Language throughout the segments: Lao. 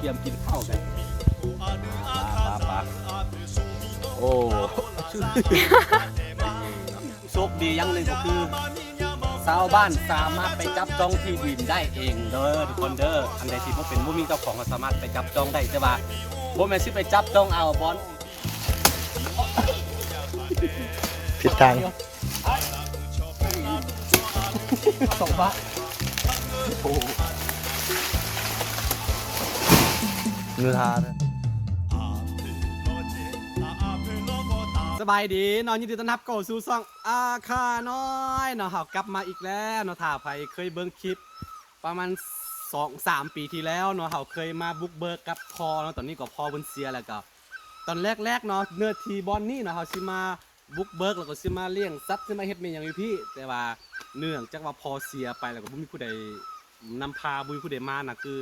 ກຽມກິນເຂົ້າກັນ. ປາ ປາ ປາ ໂອ້ ໂຊກດີຢ່າງໜຶ່ງກໍຄື ຊາວບ້ານສາມາດໄປຈັບຈອງທີ່ດິນໄດ້ເອງເດີທຸກຄົນເດີ. ອັນໃດທີ່ບໍ່ເປັນ ບໍ່ມີເຈົ້າຂອງ ກໍສາມາດໄປຈັບຈອງໄດ້, ແຕ່ວ່າບໍ່ແມ່ນຊິໄປຈັບຈອງເອົາບ່ອນ ຜິດທາງ. ສອງບາດ. ໂອ້ ເງືອທາເດີ. ສະບາຍດີເນາະ, ຍິນດີຕ້ອນຮັບເຂົ້າສູ່ຊ່ອງອາຄານ້ອຍເນາະ. ເຮົາກັບມາອີກແລ້ວເນາະ. ຖ້າໃຜເຄີຍເບິ່ງຄລິບປະມານສອງສາມປີທີ່ແລ້ວເນາະ, ເຮົາເຄີຍມາບຸກເບີກກັບພໍ່ເນາະ. ຕອນນີ້ກໍພໍ່ເພິ່ນເສຍແລ້ວ, ກໍຕອນແລກໆເນາະ ເນື້ອທີ່ບ່ອນນີ້ເນາະ ເຮົາຊິມາ ບຸກເບີກ ແລ້ວກໍຊິມາລ້ຽງສັດ ຊິມາເຮັດແມ່ນຫຍັງຢູ່ພີ້. ແຕ່ວ່າເນື່ອງຈາກວ່າພໍ່ເສຍໄປ ແລ້ວກໍບໍ່ມີຜູ້ໃດນຳພາ ບໍ່ມີຜູ້ໃດມານະ, ຄື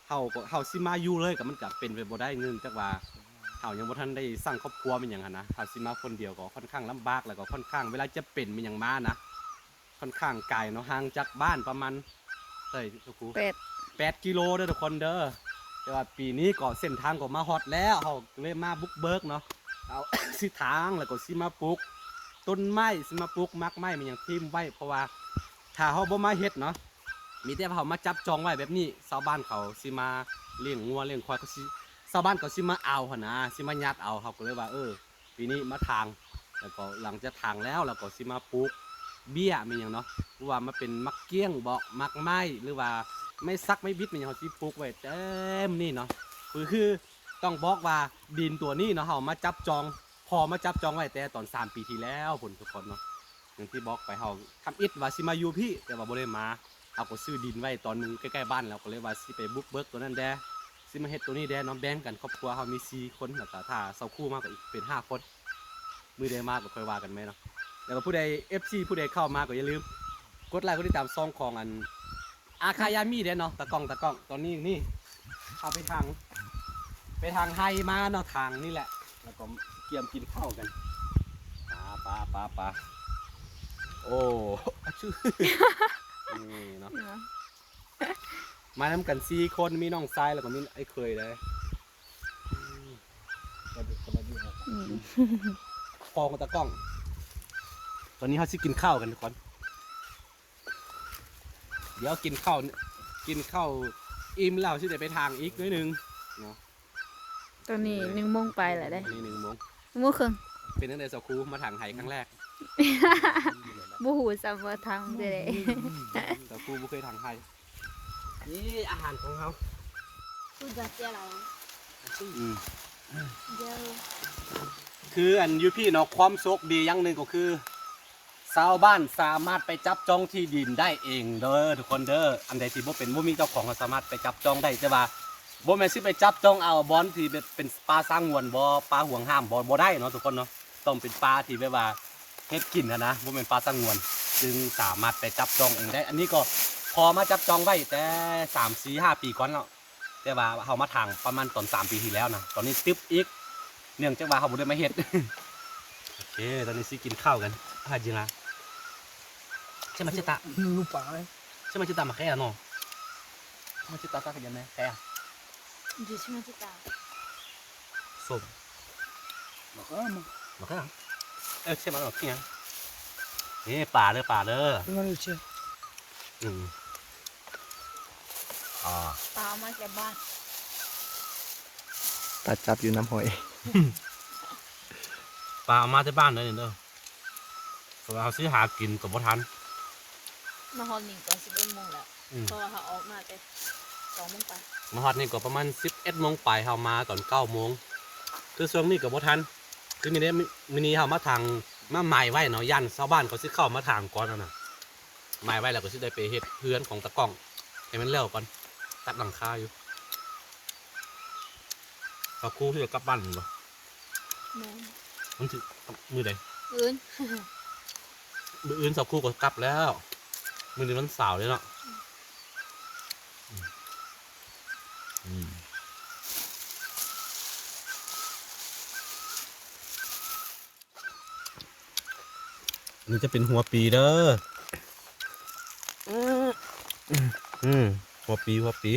ເຮົາກໍ ເຮົາຊິມາຢູ່ເລີຍກໍມັນກໍເປັນໄປບໍ່ໄດ້, ເນື່ອງຈາກວ່າເຮົາຍັງບໍ່ທັນໄດ້ສ້າງຄອບຄົວແມ່ນຫຍັງຫັ້ນນະ. ຖ້າຊິມາຄົນດຽວກໍຄ່ອນຂ້າງລຳບາກ ແລ້ວກໍຄ່ອນຂ້າງ ເວລາຈະເປັນແມ່ນຫຍັງມານະ ຄ່ອນຂ້າງໄກເນາະ, ຫ່າງຈາກບ້ານປະມານ ເທົ່າໃດ ແປດ ແປດກິໂລເດີທຸກຄົນເດີ. ແຕ່ວ່າປີນີ້ກໍເສັ້ນທາງກໍມາຮອດແລ້ວ, ເຮົາເລີຍມາບຸກເບີກເນາະ, ເອົາ ຊິຖາງ ແລ້ວກໍຊິມາປູກຕົ້ນໄມ້ ຊິມາປູກໝາກໄມ້ແມ່ນຫຍັງຖິ້ມໄວ້. ເພາະວ່າຖ້າເຮົາບໍ່ມາເຮັດເນາະ ມີແຕ່ເຮົາມາຈັບຈອງໄວ້ແບບນີ້ ຊາວບ້ານເຂົາຊິມາລ້ຽງງົວລ້ຽງຄວາຍ ເຂົາຊິ ຊາວບ້ານເຂົາຊິມາເອົາຫັ້ນນະ ຊິມາຍັດເອົາ. ເຮົາກໍເລີຍວ່າ ເອີ ປີນີ້ມາຖາງ ແລ້ວກໍຫຼັງຈາກຖາງແລ້ວ ແລ້ວກໍຊິມາປູກເບ້ຍແມ່ນຫຍັງເນາະ ຫຼືວ່າມາເປັນໝາກກ້ຽງບໍ ໝາກໄມ້ ຫຼືວ່າໄມ້ສັກໄມ້ບິດແມ່ນຫຍັງ ເຮົາຊິປູກໄວ້ເຕັມນີ້ເນາະ. ຄື ຄືຕ້ອງບອກວ່າດິນຕົວນີ້ເນາະ ເຮົາມາຈັບຈອງ ພໍ່ມາຈັບຈອງໄວ້ແຕ່ຕອນສາມປີທີ່ແລ້ວພຸ້ນທຸກຄົນເນາະ. ຢ່າງທີ່ບອກໄປ ເຮົາທຳອິດວ່າຊິມາຢູ່ພີ້ ແຕ່ວ່າບໍ່ໄດ້ມາ. ເຮົາກໍຊື້ດິນໄວ້ຕອນໜຶ່ງໃກ້ໆບ້ານ ແລ້ວກໍເລີຍວ່າຊິໄປບຸກເບີກຕົວນັ້ນແດ່ ຊິມາເຮັດຕົວນີ້ແດ່ເນາະ. ແບ່ງກັນ ຄອບຄົວເຮົາມີສີ່ຄົນ ແລ້ວກໍຖ້າເຊົາຄູ່ມາກໍອີກເປັນຫ້າຄົນ ມື້ໃດມາກໍຄ່ອຍວ່າກັນໃໝ່ເນາະ. ແລ້ວກໍຜູ້ໃດ ເອັຟຊີ ຜູ້ໃດເຂົ້າມາກໍຢ່າລືມກົດໄລກົດຕິດຕາມຊ່ອງຂອງອັນ ອາຄາຍາມີເດ້ເນາະ ຕາກ້ອງ ຕາກ້ອງ. ຕອນນີ້ນີ້ ເຮົາໄປທາງ ໄປທາງໄຮ່ມາເນາະ ທາງນີ້ແຫຼະ ແລ້ວກໍກຽມກິນເຂົ້າກັນ. ປາ ປາ ປາ ປາ ໂອ້ ອາຊຶ ນີ້ເນາະ ມານຳກັນສີ່ຄົນ ມີນ້ອງຊາຍ ແລ້ວກໍມີອ້າຍເຂີຍເດ້ ອືມ ພໍ່ຂອງຕາກ້ອງ. ຕອນນີ້ເຮົາຊິກິນເຂົ້າກັນທຸກຄົນ. ດຽວກິນເຂົ້າ ກິນເຂົ້າອີ່ມແລ້ວຊິໄດ້ໄປທາງອີກໜ້ອຍໜຶ່ງເນາະ. ຕອນນີ້ໜຶ່ງໂມງປາຍແລ້ວເດ້ ຕອນນີ້ໜຶ່ງໂມງ ໜຶ່ງໂມງເຄິ່ງ. ເປັນຈັ່ງໃດສາວຄູ ມາຖາງໄຮ່ຄັ້ງແລກ? ບໍ່ຮູ້ຊ້ຳວ່າທາງໃດ. ສາວຄູບໍ່ເຄີຍຖາງໄຮ່. ນີ້ອາຫານຂອງເຮົາ ອືມ ຄືອັນຢູ່ພີ້ເນາະ ຄວາມໂຊກດີຢ່າງໜຶ່ງກໍຄື ຊາວບ້ານສາມາດໄປຈັບຈອງທີ່ດິນໄດ້ເອງເດີທຸກຄົນເດີ. ອັນໃດທີ່ບໍ່ເປັນ ບໍ່ມີເຈົ້າຂອງ ກໍສາມາດໄປຈັບຈອງໄດ້ ແຕ່ວ່າບໍ່ແມ່ນຊິໄປຈັບຈອງເອົາບ່ອນທີ່ແບບເປັນປ່າສະຫງວນບໍ ປ່າຫວງຫ້າມບໍ ບໍ່ໄດ້ເນາະທຸກຄົນເນາະ. ຕ້ອງເປັນປ່າທີ່ແບບວ່າເຮັດກິນຫັ້ນນະ ບໍ່ແມ່ນປ່າສະຫງວນ ຈຶ່ງສາມາດໄປຈັບຈອງເອງໄດ້. ອັນນີ້ກໍພໍ່ມາຈັບຈອງໄວ້ແຕ່ສາມ ສີ່ ຫ້າປີກ່ອນແລ້ວ. ແຕ່ວ່າເຮົາມາຖາງປະມານຕອນສາມປີທີ່ແລ້ວນະ ຕອນນີ້ຕຶບອີກ ເນື່ອງຈາກວ່າເຮົາບໍ່ໄດ້ມາເຮັດ. ໂອເຄ ຕອນນີ້ຊິກິນເຂົ້າກັນ. ອາຫານຈີນລາ ເຊມາເຊຕາ ໜູປາເລີຍ ເຊມາເຊຕາ ມາແຄ່ເນາະ ເຊມາເຊຕາ ຕາກະຢັນແນ່ ແຄ່ ເຊມາເຊຕາ ສົ້ມ ມາແຄ່ ມາແຄ່ ເອີ ເຊມາເນາະ ຄືຫຍັງ ນີ້ປາເດີ ປາເດີ ອືມ ອ່າ ປາມາຈາກບ້ານ ປາຈັບຢູ່ນ້ຳຫ້ວຍ ປາເອົາມາແຕ່ບ້ານເດີນີ້ເດີ ເພາະວ່າເຮົາຊິຫາກິນກໍບໍ່ທັນ ມາຮອດນີ້ກໍສິບເອັດໂມງແລ້ວ ອືມ ເພາະວ່າເຮົາອອກມາແຕ່ສອງໂມງປາຍ ມາຮອດນີ້ກໍປະມານສິບເອັດໂມງປາຍ ເຮົາມາຕອນເກົ້າໂມງ ຄືຊ່ວງນີ້ກໍບໍ່ທັນ ຄືມື້ນີ້ ມື້ນີ້ເຮົາມາທາງ ມາໝາຍໄວ້ເນາະ ຢ້ານຊາວບ້ານເຂົາຊິເຂົ້າມາທາງກ່ອນຫັ້ນນະ ໝາຍໄວ້ແລ້ວກໍຊິໄດ້ໄປເຮັດເຮືອນຂອງຕາກ້ອງໃຫ້ມັນແລ້ວກ່ອນ ຕັດຫຼັງຄາຢູ່ ເຮົາຄູ່ຊິໄດ້ກັບບ້ານແມ່ນບໍ່? ແມ່ນ ມັນຊິມື້ໃດ? ມື້ອື່ນ ມື້ອື່ນເຮົາຄູ່ກໍກັບແລ້ວ ມື້ນີ້ວັນເສົາເດ້ເນາະ ອືມ ອືມ ອັນນີ້ຈະເປັນຫົວປີເດີ ອືມ ຫົວປີ ຫົວປີ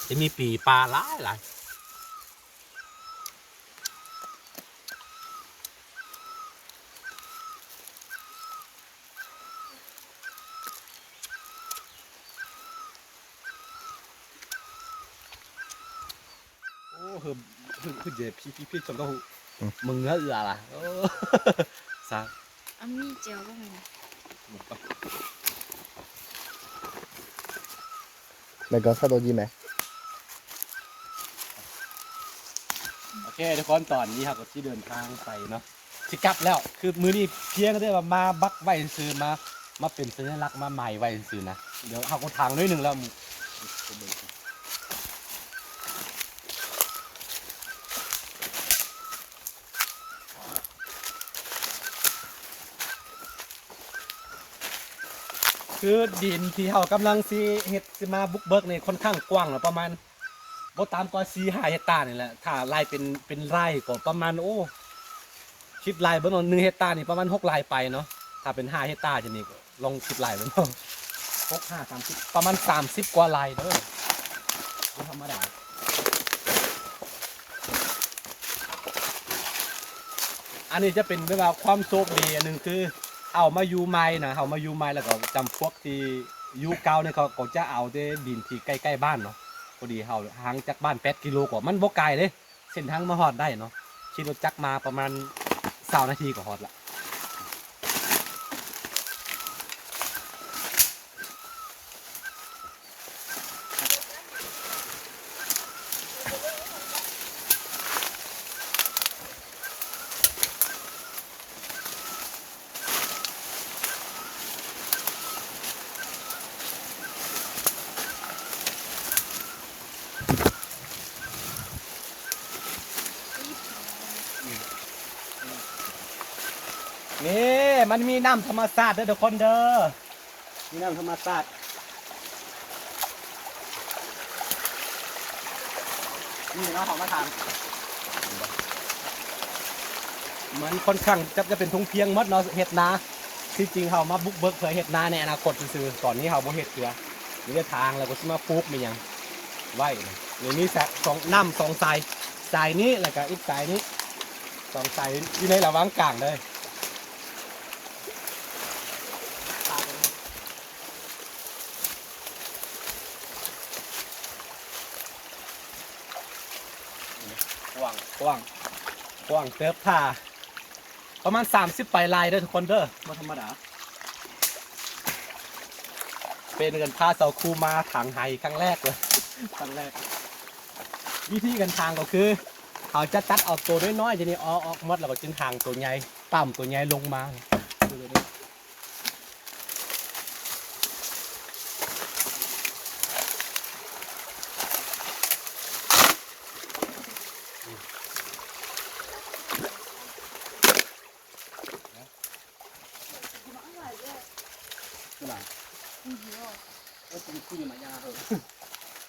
ຈະມີປີປາຫຼາຍໆ. ໂອ້ ຄື ຄື ຄືເຈັບ ພີ່ ພີ່ ພີ່ ຈຳຕ້ອງ ອືມ ມຶງເງືອເອື້ອລະ ໂອ້ ສາ ອັນມີແຈ່ວບໍ່ແມ່ນ ແລ້ວກໍສະໂຕຈີແມ ໂອເຄ ທຸກຄົນ ຕອນນີ້ເຮົາກໍຊິເດີນທາງໄປເນາະ. ຊິກັບແລ້ວ ຄືມື້ນີ້ພຽງແຕ່ວ່າມາບັກໄວ້ຊື່ໆ ມາ ມາເປັນສັນຍາລັກ ມາໝາຍໄວ້ຊື່ໆນະ. ດຽວເຮົາກໍທາງໜ້ອຍໜຶ່ງແລ້ວ ຄືດິນທີ່ເຮົາກຳລັງຊິເຮັດ ຊິມາບຸກເບີກນີ້ ຂ້ອນຂ້າງກວ້າງນະ ປະມານ ບໍ່ຕ່ຳກວ່າສີ່ຫ້າເຮັກຕານີ້ແຫຼະ. ຖ້າໄລ່ເປັນ ເປັນໄຮ່ກໍປະມານ ໂອ້ ຄິດໄລ່ເບິ່ງເນາະ ໜຶ່ງເຮັກຕານີ້ປະມານຫົກໄລ່ໄປເນາະ. ຖ້າເປັນຫ້າເຮັກຕາຈັ່ງນີ້ ລອງຄິດໄລ່ເບິ່ງເນາະ ຫົກຫ້າສາມສິບ ປະມານສາມສິບກວ່າໄລ່ເດີ ບໍ່ທຳມະດາ. ອັນນີ້ຈະເປັນແບບວ່າຄວາມໂຊກດີອັນໜຶ່ງ ຄືເຮົາມາຢູ່ໃໝ່ນະ ເຮົາມາຢູ່ໃໝ່ ແລ້ວກໍຈຳພວກທີ່ຢູ່ເກົ່ານີ້ ເຂົາກໍຈະເອົາແຕ່ດິນທີ່ໃກ້ໆບ້ານເນາະ. ພໍດີເຮົາຫ່າງຈາກບ້ານແປດກິໂລ ກໍມັນບໍ່ໄກເດ້ ເສັ້ນທາງມາຮອດໄດ້ເນາະ. ຂີ່ລົດຈັກມາປະມານຊາວນາທີກໍຮອດລະ. ນີ້ ມັນມີນ້ຳທຳມະຊາດເດີທຸກຄົນເດີ. ມີນ້ຳທຳມະຊາດ ນີ້ເນາະ ເຮົາມາທາງ ມັນຂ້ອນຂ້າງຈະ ຈະເປັນທົ່ງພຽງໝົດເນາະ ເຮັດນາ. ທີ່ຈິງເຮົາມາບຸກເບີກເພື່ອເຮັດນາໃນອະນາຄົດຊື່ໆ ຕອນນີ້ເຮົາບໍ່ເຮັດເທື່ອ ມີແຕ່ທາງ ແລ້ວກໍຊິມາປູກມີຫຍັງໄວ້ນະ. ນີ້ມີສາຍ ສອງ ນ້ຳສອງສາຍ ສາຍນີ້ ແລ້ວກໍອີກສາຍນີ້ ສອງສາຍຢູ່ໃນລະຫວ່າງກາງເລີຍ. ກວ້າງ ກວ້າງ ກວ້າງເຕີບທ່າ ປະມານສາມສິບປາຍໄລ່ເດີທຸກຄົນເດີ ບໍ່ທຳມະດາ. ເປັນເງິນພາສາວຄູມາຖາງໄຮ່ຄັ້ງແລກເລີຍ ຄັ້ງແລກ. ວິທີການຖາງກໍຄື ເຮົາຈະຕັດເອົາໂຕນ້ອຍໆ ຈະນີ້ອອກ ອອກໝົດ ແລ້ວກໍຈຶ່ງຖາງໂຕໃຫຍ່ ຕ່ຳໂຕໃຫຍ່ລົງມາ.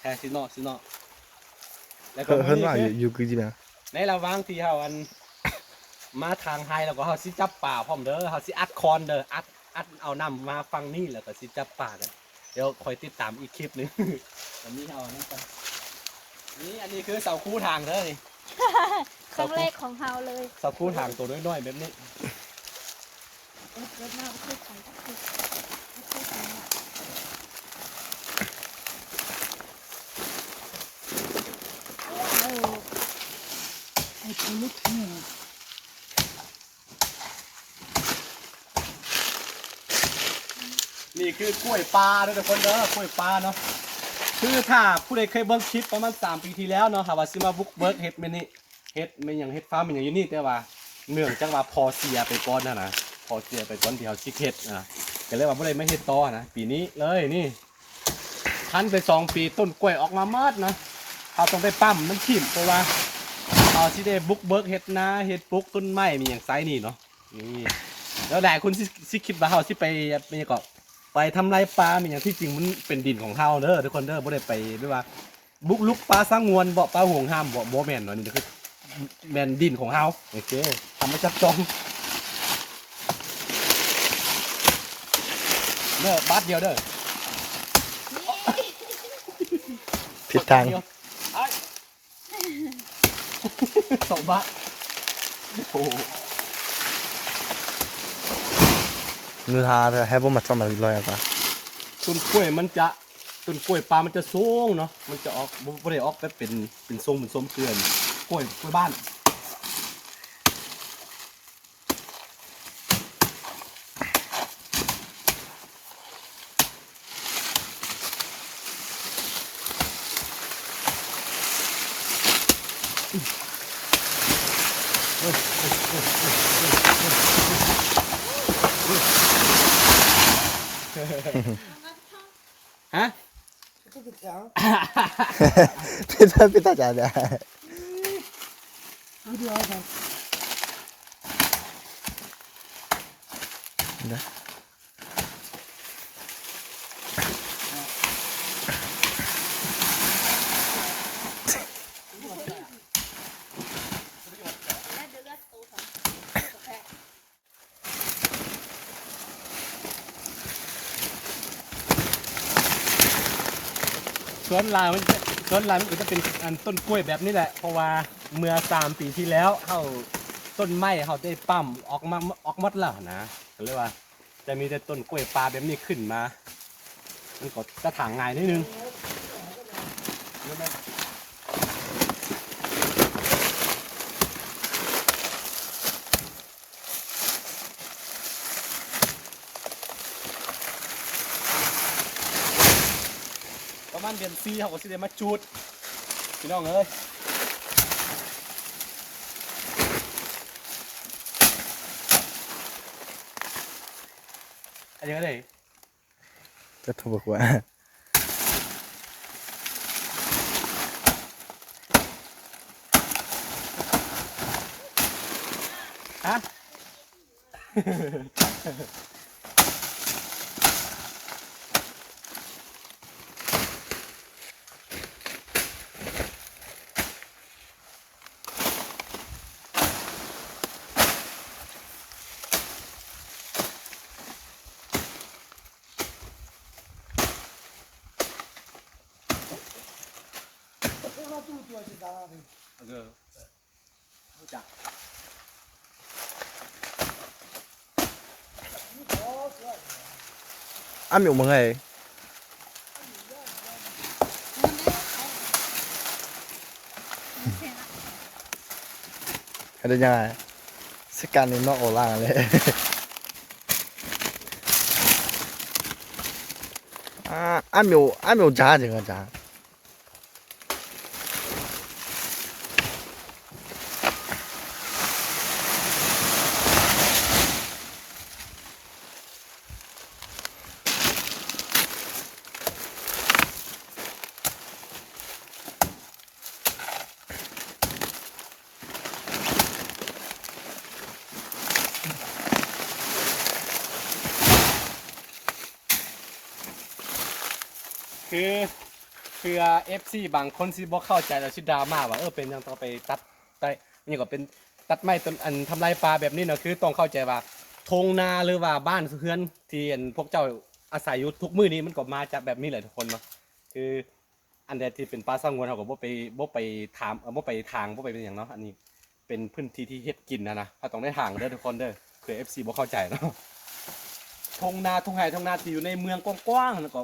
ແທ້ຊິເນາະ ຊິເນາະ ແລ້ວກໍມື້ນີ້ຄື ໃນລະຫວ່າງທີ່ເຮົາ ອັນ ມາທາງໄຮ່ ແລ້ວກໍເຮົາຊິຈັບປາພ້ອມເດີ ເຮົາຊິອັດຄອນເດີ ອັດ ອັດເອົານ້ຳມາຝັ່ງນີ້ ແລ້ວກໍຊິຈັບປາກັນ. ດຽວຄ່ອຍຕິດຕາມອີກຄລິບໜຶ່ງ. ອັນນີ້ເຮົາ ອັນນີ້ ອັນນີ້ຄືສາວຄູຖາງເດີນີ້ ຄັ້ງແລກຂອງເຮົາເລີຍ ສາວຄູຖາງໂຕນ້ອຍໆແບບນີ້. ເອີ ເກີດມາບໍ່ເຄີຍໄປຈັກເທື່ອ ບໍ່ເຄີຍໄປ. ນີ້ຄືກ້ວຍປ່າເດີທຸກຄົນເດີ ກ້ວຍປ່າເນາະ. ຄືຖ້າຜູ້ໃດເຄີຍເບິ່ງຄລິບປະມານສາມປີທີ່ແລ້ວເນາະ ຫາວ່າຊິມາບຸກເບີກເຮັດແມ່ນນີ້ ເຮັດແມ່ນຫຍັງ ເຮັດຟາມແມ່ນຫຍັງຢູ່ນີ້ ແຕ່ວ່າເນື່ອງຈາກວ່າພໍ່ເສຍໄປກ່ອນຫັ້ນນະ ພໍ່ເສຍໄປກ່ອນທີ່ເຮົາຊິເຮັດນະ ກໍເລີຍວ່າບໍ່ໄດ້ມາເຮັດຕໍ່ນະ. ປີນີ້ເລີຍນີ້ ພັນໄປສອງປີ ຕົ້ນກ້ວຍອອກມາໝົດນະ ເຮົາຕ້ອງໄດ້ປ້ຳມັນຖິ້ມ ເພາະວ່າເຮົາຊິໄດ້ບຸກເບີກເຮັດນາ ເຮັດປູກຕົ້ນໄມ້ມີຫຍັງໃສ່ນີ້ເນາະ. ນີ້ ແລ້ວຫຼາຍຄົນຊິ ຊິຄິດວ່າເຮົາຊິໄປ ໄປຫຍັງເກາະ ໄປທຳລາຍປ່າມີຫຍັງ ທີ່ຈິງມັນເປັນດິນຂອງເຮົາເດີທຸກຄົນເດີ ບໍ່ໄດ້ໄປແບບວ່າ ບຸກລຸກປ່າສະຫງວນບໍ ປ່າຫວງຫ້າມບໍ ບໍ່ແມ່ນເນາະ ນີ້ຄືແມ່ນດິນຂອງເຮົາ. ໂອເຄ ທຳມາຈັດຈອງເດີ ບາດດຽວເດີ ເພ ທາງ ສອງບາດ ໂອ້ໂຫ ມືທາແທ້ບໍ່ມາຊອມອີກຮ້ອຍກວ່າ ຕົ້ນກ້ວຍມັນຈະ ຕົ້ນກ້ວຍປ່າມັນຈະສູງເນາະ ມັນຈະອອກ ບໍ່ ບໍ່ໄດ້ອອກແບບເປັນ ເປັນຊົງເປັນຊົມ ຄືກ້ວຍ ກ້ວຍບ້ານ. ຮະ? ເປັນ ເປັນຕາຈານເດ້. ສ່ວນຫຼາຍມັນຈະ ສ່ວນຫຼາຍມັນກໍຈະເປັນອັນຕົ້ນກ້ວຍແບບນີ້ແຫຼະ ເພາະວ່າເມື່ອສາມປີທີ່ແລ້ວ ເຮົາ ຕົ້ນໄມ້ເຮົາໄດ້ປ້ຳອອກມາ ອອກໝົດແລ້ວຫັ້ນນະ ກໍເລີຍວ່າ ຈະມີແຕ່ຕົ້ນກ້ວຍປ່າແບບນີ້ຂຶ້ນມາ ມັນກໍຈະຖາງງ່າຍໜ້ອຍໜຶ່ງ. ປະມານເດືອນສີ່ເຮົາກໍຊິໄດ້ມາຈູດ ພີ່ນ້ອງເອີຍ. ອັນຫຍັງເດ້? ກະທົບກວ່າ ຮະ? ອາມິວເມືອງໃດ? ເຮັດໄດ້ຍັງໄງ? ສະກັນນີ້ນອກໂອລາເລີຍ. ອາ ອາມິວ ອາມິວຈ້າຈັ່ງກະຈ້າ. ຄື ເພື່ອເອັຟຊີບາງຄົນຊິບໍ່ເຂົ້າໃຈ ແລ້ວຊິດຣາມາວ່າ ເອີ ເປັນຫຍັງຕ້ອງໄປຕັດໄມ້ ຫຍັງກໍເປັນຕັດໄມ້ຕົ້ນ ອັນທຳລາຍປ່າແບບນີ້ເນາະ ຄືຕ້ອງເຂົ້າໃຈວ່າທົ່ງນາ ຫຼືວ່າບ້ານເຮືອນທີ່ອັນພວກເຈົ້າອາໄສຢູ່ທຸກມື້ນີ້ ມັນກໍມາຈາກແບບນີ້ແຫຼະທຸກຄົນເນາະ ຄື ອັນໃດທີ່ເປັນປ່າສະຫງວນ ເຮົາກໍບໍ່ໄປ ບໍ່ໄປຖາມ ເອີ ບໍ່ໄປຖາງ ບໍ່ໄປເປັນຫຍັງເນາະ ອັນນີ້ເປັນພື້ນທີ່ທີ່ເຮັດກິນຫັ້ນນະ ເຮົາຕ້ອງໄດ້ຖາງເດີທຸກຄົນເດີ ເພື່ອເອັຟຊີບໍ່ເຂົ້າໃຈເນາະ. ທົ່ງນາ ທົ່ງໄຮ່ ທົ່ງນາທີ່ຢູ່ໃນເມືອງກວ້າງໆ ແລ້ວກໍ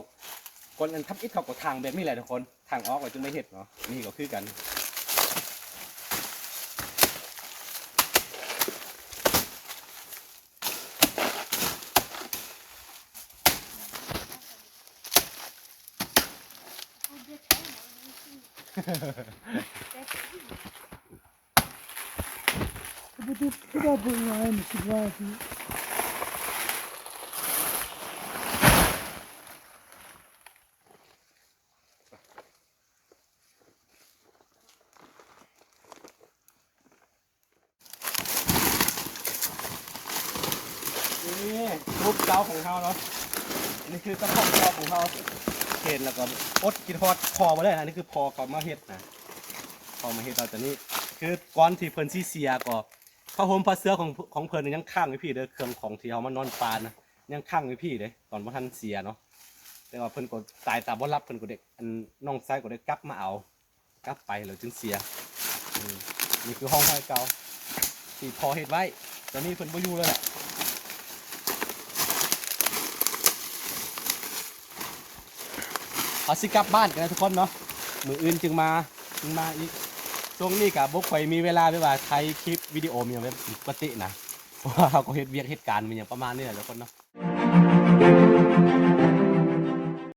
ຄົນອັນທຳອິດເຂົາກໍຖາງແບບນີ້ແຫຼະທຸກຄົນ ຖາງອອກແລ້ວຈຶ່ງໄດ້ເຮັດເນາະ ນີ້ກໍຄືກັນ. ນີ້ຮູບເກົ້າຂອງເຮົາເນາະ ນີ້ຄືເຈົ້າຂອງເກົ່າຂອງເຮົາ ເຫັນແລ້ວກໍອົດຄິດຮອດພໍ່ບໍ່ໄດ້ນະ ນີ້ຄືພໍ່ເຂົາມາເຮັດນະ ພໍ່ມາເຮັດເອົາຕົວນີ້ ຄືກ່ອນທີ່ເພິ່ນຊິເສຍກໍ ຜ້າຫົ່ມຜ້າເສື່ອຂອງ ຂອງເພິ່ນຍັງຄ້າງຢູ່ພີ້ເດີ ເຄື່ອງຂອງທີ່ເຮົາມານອນປ່ານະ ຍັງຄ້າງຢູ່ພີ້ເດ້ ຕອນບໍ່ທັນເສຍເນາະ. ຕ່ວ່າເພິ່ນກໍຕາຍຕາບໍ່ຫຼັບ ເພິ່ນກໍໄດ້ ອັນ ນ້ອງຊາຍກໍໄດ້ກັບມາເອົາ ກັບໄປແລ້ວຈຶ່ງເສຍ. ອືມ ນີ້ຄືຮ່ອງຮອຍເກົ່າທີ່ພໍ່ເຮັດໄວ້ ຕອນນີ້ເພິ່ນບໍ່ຢູ່ແລ້ວແຫຼະ. ເຮົາຊິກັບບ້ານກັນນະທຸກຄົນເນາະ ມື້ອື່ນຈຶ່ງມາ ຈຶ່ງມາອີກ. ຊ່ວງນີ້ກະບໍ່ຄ່ອຍມີເວລາແບບວ່າຖ່າຍຄລິບວິດີໂອມີຫຍັງແບບປົກກະຕິນະ ເພາະວ່າເຮົາກໍເຮັດວຽກເຮັດການມີຫຍັງປະມານນີ້ແຫຼະທຸກຄົນເນາະ.